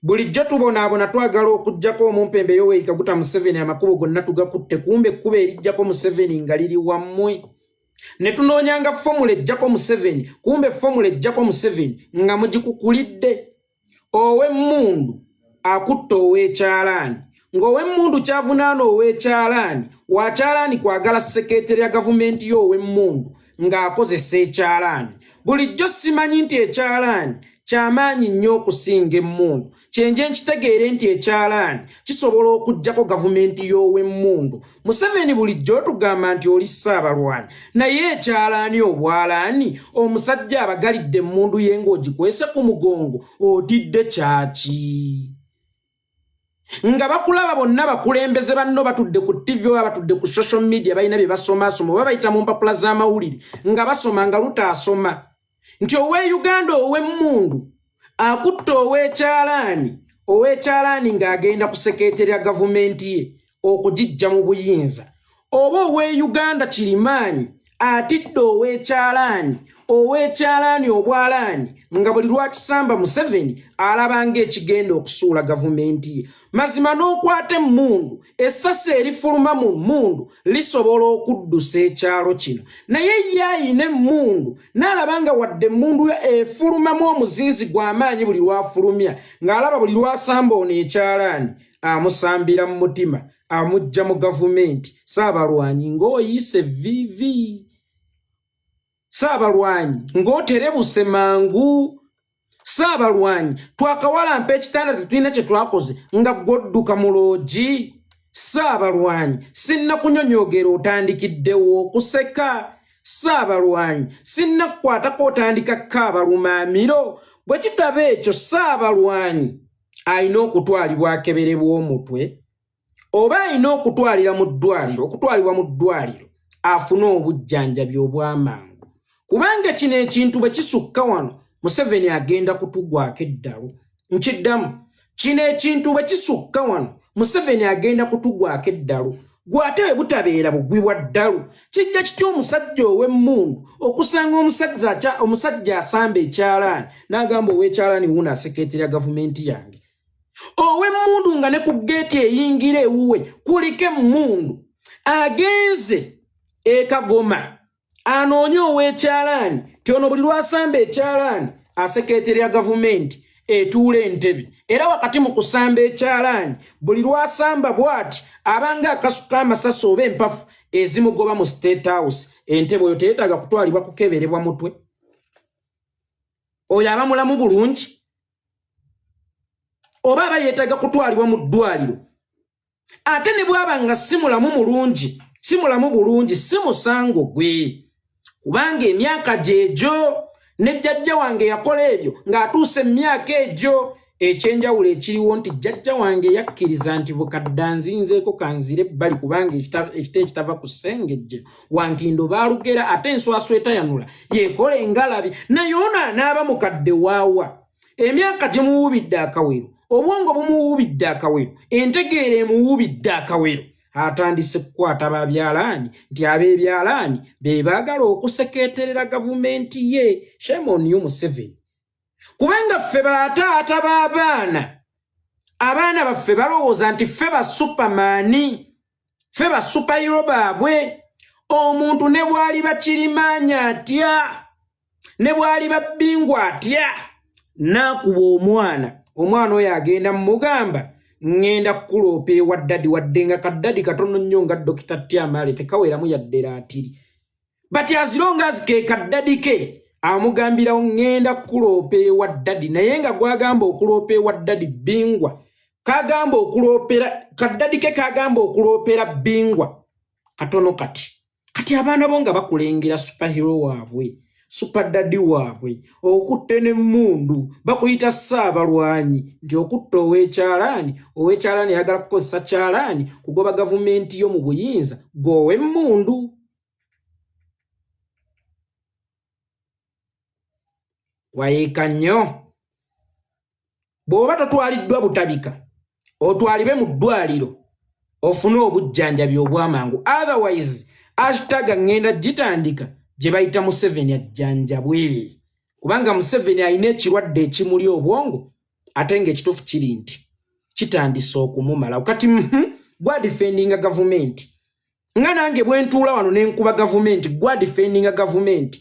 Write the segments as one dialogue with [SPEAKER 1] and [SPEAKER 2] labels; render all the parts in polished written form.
[SPEAKER 1] Bulijjo tubonaabona twagala okuggyako omumpembe Yoweri Kaguta Museveni, amakubo gonna tugakutte, kumbe ekkubo erijjako Museveni nga liri wammwe. Ne tunoonyanga fomula ejjako Museveni, kumbe fomula ejjako Museveni nga mugikukulidde. Ow'emmundu akutta ow'ekyalaani, ng'ow'emmundu kyavunaana ow'ekyalaani wakyalaani kwagala sekeeterya ya gavumenti yo ow'emmundu ng'akozesa ekyalaani. Bulijjo simanyi nti ekyalaani kyamaanyi nnyo okusinga emmundu. Kyenje nkitegeere nti ekyalaani kisobola okuggyako gavumenti y'ow'emmundu. Museveni bulijjo otugamba nti oli ssaabalwanyi, naye ekyalaani obwalaani, omusajja abagalidde emmundu ye ng'ogikwese ku mugongo, otidde kyaki? Nga bakulaba bonna bakulembeze banno batudde ku ttivi oba batudde ku social media, balina bye basomasoma oba bayita mu mpapula z'amawulire nga basoma, nga lutaasoma nti owe Uganda ow'emmundu akutta ow'ekyalaani, ow'ekyalaani ng'agenda kusekeeterya gavumenti ye okugijja mu buyinza, oba owe Uganda kirimaanyi atidde ow'ekyalaani, ow'ekyalaani obwalaani nga buli lwakisamba Museveni alaba ng'ekigenda okusuula gavumenti ye. Mazima n'okwata emmundu, essasi erifuluma mu mmundu lisobola okuddusa ekyalo kino, naye ye ayina emmundu n'alaba nga wadde emmundu efulumamu omuzinzi gw'amaanyi buli lwafulumya, ng'alaba buli lwasamba ono ekyalaani amusambira mu mutima, amujja mu gavumenti. Saabalwanyi ng'oyiise vivi, saabalwanyi ng'oterebuse mangu, saabalwanyi twakawalampa ekitanda tetulina kye twakoze nga gwodduka mu loogi, saabalwanyi sinnakunyonyogera otandikiddewo okuseka, saabalwanyi sinnakukwatako otandika kaabalumaamiro. Bwe kitaba ekyo, saabalwanyi alina okutwalibwa akeberebwa omutwe, oba alina okutwalira mu ddwaliro, okutwalibwa mu ddwaliro afune obujjanjabi obw'amangu, kubanga kino ekintu bwe kisukka wano Museveni agenda kutugwako eddalu. Nkiddamu, kino ekintu bwe kisukka wano Museveni agenda kutugwako eddalu. Gwate bwe butabeera bugwi bwa ddalu, kijja kitya omusajja ow'emmundu okusanga omusajja asamba ekyalaani n'agamba ow'ekyalaani wuuno asekeeterya gavumenti yange, ow'emmundu nga ne ku geeti eyingira ewuwe kuliko emmundu, agenze ekagoma anoonye ow'ekyalaani ti ono buli lwasamba ekyalaani asekeeterya gavumenti etuula entebe, era wakati mu kusamba ekyalaani buli lwasamba bw'ati abanga akasuka amasasi oba empafu ezimugoba mu State House entebe? Oyo teyetaaga kutwalibwa kukeberebwa mutwe? Oyo aba mulamu bulungi oba aba yeetaaga kutwalibwa mu ddwaliro? Ate ne bwaba nga si mulamu mulungi, si mulamu bulungi, si musango gwe, kubanga emyaka gyegyo ne jjajja wange yakola ebyo ng'atuuse emyaka egyo. Ekyenjawulo ekiriwo nti jjajja wange yakkiriza nti bukadde anzinzeeko, kanzire ebbali, kubanga ekita ekitava ku ssengejje wankindo baalugera, ate enswaswa etayanula yeekola engalabi. Naye ono anaaba mukadde waawa, emyaka gimuwuubidde akawero, obwongo bumuwuubidde akawero, entegeera emuwuubidde akawero, atandise kukwata babyalaani nti ab'ebyalaani be baagala okusekeeterera gavumenti ye. Shame on you, Museveni, kubanga ffe bataata b'abaana, abaana baffe balowooza nti ffe ba superman, ffe ba superhero baabwe. Omuntu ne bw'aliba kirimaanya atya, ne bw'aliba bbingwa atya, n'akuba omwana, omwana oyo agenda mumugamba, "Ŋŋenda kukuloopa ewa daddy," wadde nga kaddadi katono nnyo nga Dokita Tyamale, tekaweramu yadde laatiri, but as long as ke kaddadi ke amugambirawo, "Ŋŋenda kukuloopa ewa daddy," naye nga gwagamba okuloopa ewa daddy bingwa kagamba okuloopera kaddadi ke, kagamba okuloopera bingwa katono. Kati abaana bo nga bakulengera superhero waabwe, super daddy waabwe, okutte n'emmundu, bakuyita ssaabalwanyi nti okutta ow'ekyalaani, ow'ekyalaani ayagala kukozesa kyalaani kugoba gavumenti yo mu buyinza, gwe ow'emmundu wayiika nnyo. Bw'oba totwaliddwa butabika, otwalibe mu ddwaliro ofune obujjanjabi obw'amangu, otherwise hashtag ŋŋenda gitandika gye bayita Museveni ajjanjabwe, kubanga Museveni alina ekirwadde ekimuli obwongo. Ate ng'ekituufu kiri nti kitandise okumumalawo. Kati gwadifendinga gavumenti, nga nange bwe ntuula wano ne nkuba gavumenti, gwadifendinga gavumenti,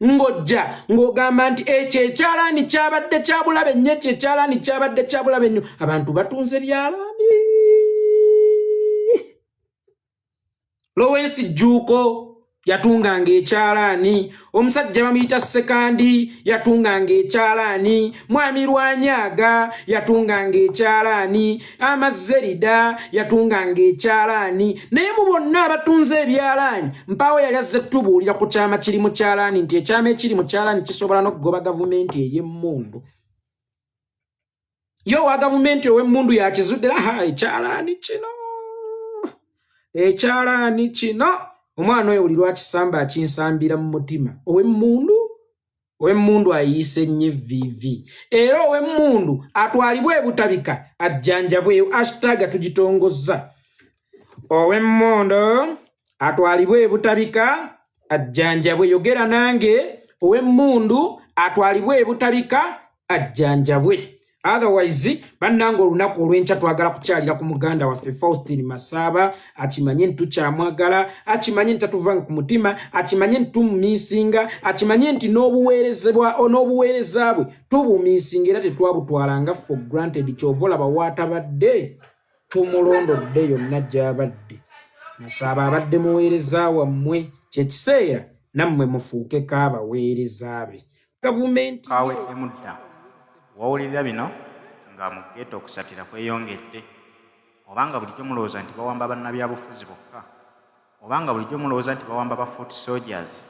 [SPEAKER 1] ng'ojja ng'ogamba nti ekyo ekyalaani kyabadde kyabulabe nnyo, ekyo ekyalaani kyabadde kyabulabe nnyo. Abantu batunze byalaani. Lowens Jjuuko yatunganga ekyalaani, omusajja bamuyita Ssekandi yatunganga ekyalaani, Mwami Lwanyaaga yatunganga ekyalaani, Amazzerida yatunganga ekyalaani. Naye mu bonna abatunze ebyalaani, mpaawo yali azze kutubuulira ku kyama kiri mu kyalaani, nti ekyama ekiri mu kyalaani kisobola n'okugoba gavumenti ey'emmundu. Ye owa gavumenti ow'emmundu yakizudde, aha, ekyalaani kino, ekyalaani kino. Omwana oyo buli lwakisamba akinsambira mu mutima. Ow'emmundu, ow'emmundu ayiise nnyo evviivi, era ow'emmundu atwalibwe ebutabika ajjanjabweyo. Hashtag tugitongozza, ow'emmundu atwalibwe ebutabika ajjanjabwe. Yogera nange, ow'emmundu atwalibwe ebutabika ajjanjabwe. Otherwise bannange, olunaku olw'enkya twagala kukyalira ku muganda waffe Faustin Masaaba, akimanye nti tukyamwagala, akimanye nti tatuvanga ku mutima, akimanye nti tumumiisinga, akimanye nti n'obuweerezebwa n'obuweereza bwe tubumiisinga, era tetwabutwalanga for granted. Kyova olaba waatabadde tumulondodde yonna gy'abadde. Masaaba abadde muweereza wammwe, kyekiseera nammwe mufuukeko abaweereza be. Gavumenti
[SPEAKER 2] Kaweddemu dda. Wawulirira bino nga mu ghetto okusatira kweyongedde. Oba nga bulijjo mulowooza nti bawamba bannabyabufuzi bokka, oba nga bulijjo mulowooza nti bawamba ba foot soldiers,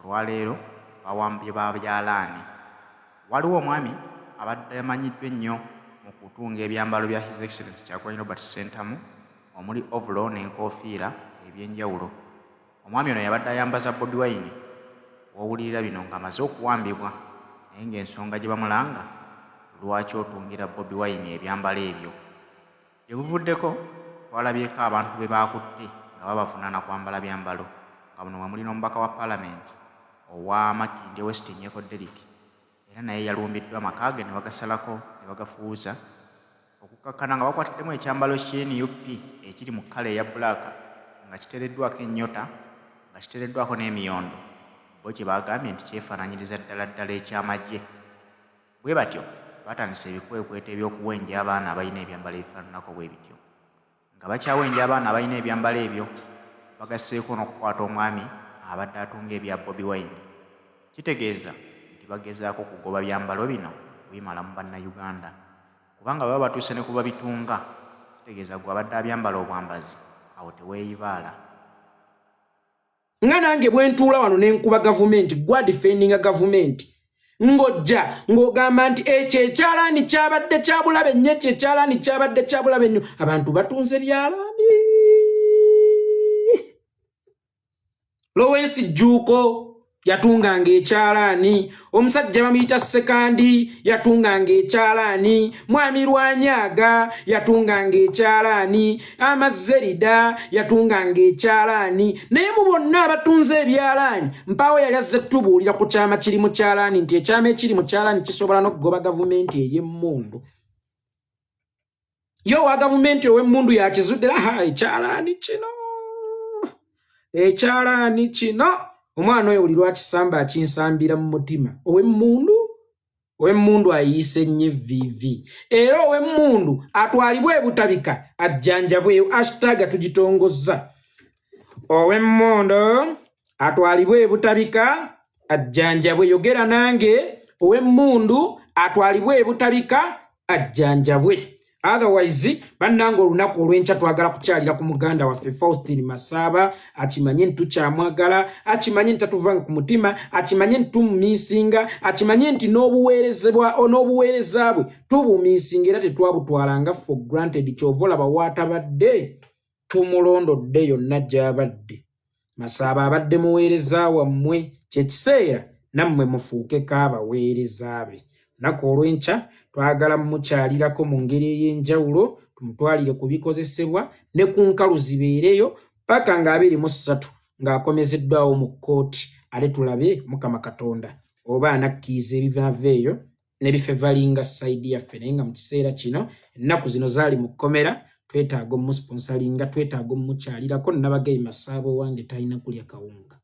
[SPEAKER 2] olwaleero bawambye ba byalaani. Waliwo omwami abadde amanyiddwa ennyo mu kutunga ebyambalo bya His Excellency Kyagulanyi Robert Ssentamu omuli overall n'enkofiira eby'enjawulo. Omwami ono yabadde ayambaza Bobi Wine. W'owulirira bino ng'amaze okuwambibwa naye ng'ensonga gye bamulanga, lwaki otungira Bobi Wine ebyambalo ebyo? Gye buvuddeko twalabyeko abantu be baakutte nga babavunaana kwambala byambalo nga muno mwe muli n'omubaka wa palamenti owa Makindye West Nyeko Derrick era naye yalumbiddwa amaka ge ne bagasalako ne bagafuuza okukkakkana nga bakwatiddemu ekyambalo ki nup ekiri mu kkala eya bbulaaka nga kiteereddwako ennyota nga kiteereddwako n'emiyondo bo kye baagambye nti kyefaanaanyiriza ddala ddala eky'amagye. Bwe batyo batandise ebikwekweto eby'okuwenja abaana abalina ebyambalo ebifaananako bwe bityo. Nga bakyawenja abaana abalina ebyambalo ebyo, bagasseeko n'okukwata omwami abadde atunga ebya Bobi Wine. Kitegeeza nti bagezaako kugoba byambalo bino kubimala mu Bannayuganda. Kubanga bwe baba batuuse ne ku babitunga, kitegeeza ggwe abadde abyambala obwambazi awo teweeyibaala.
[SPEAKER 1] Nga nange bwe ntuula wano ne nkuba gavumenti, gwadifendinga gavumenti, ng'ojja ng'ogamba nti ekyo ekyalaani kyabadde kyabulabe nnyo, ekyo ekyalaani kyabadde kyabulabe nnyo. Abantu batunze byalaani. Lowens Jjuuko yatunganga ekyalaani, omusajja bamuyita Ssekandi yatunganga ekyalaani, Mwami Lwanyaaga yatunganga ekyalaani, Amazzerida yatunganga ekyalaani. Naye mu bonna abatunze ebyalaani, mpaawo yali azze kutubuulira ku kyama kiri mu kyalaani, nti ekyama ekiri mu kyalaani kisobola n'okugoba gavumenti ey'emmundu. Ye owa gavumenti ow'emmundu yakizudde, aha, ekyalaani kino, ekyalaani kino. Omwana oyo buli lwakisamba akinsambira mu mutima. Ow'emmundu, ow'emmundu ayiise nnyo evviivi, era ow'emmundu atwalibwe ebutabika ajjanjabweyo. Hashtag tugitongozza, ow'emmundu atwalibwe ebutabika ajjanjabwe. Yogera nange, ow'emmundu atwalibwe ebutabika ajjanjabwe. Otherwise bannange, olunaku olw'enkya twagala kukyalira ku muganda waffe Faustin Masaaba, akimanye nti tukyamwagala, akimanye nti tatuvanga ku mutima, akimanye nti tumumiisinga, akimanye nti n'obuweerezebwa n'obuweereza bwe tubumiisinga, era tetwabutwalanga for granted. Kyova olaba waatabadde tumulondodde yonna gy'abadde. Masaaba abadde muweereza wammwe, kyekiseera nammwe mufuukeko abaweereza be. Lunaku olw'enkya twagala mumukyalirako mu ngeri ey'enjawulo, tumutwalire ku bikozesebwa ne ku nkalu zibeereyo paka nga 23 ng'akomezeddwawo mu kkooti, ate tulabe Mukama Katonda oba anakkiriza ebinaava eyo. Ne bifevalinga side yaffe, naye nga mu kiseera kino, ennaku zino zaali mu kkomera, twetaaga omusponsalinga, twetaaga omukyalirako. Nabagayi Masaabo wange talina kulya kawunga.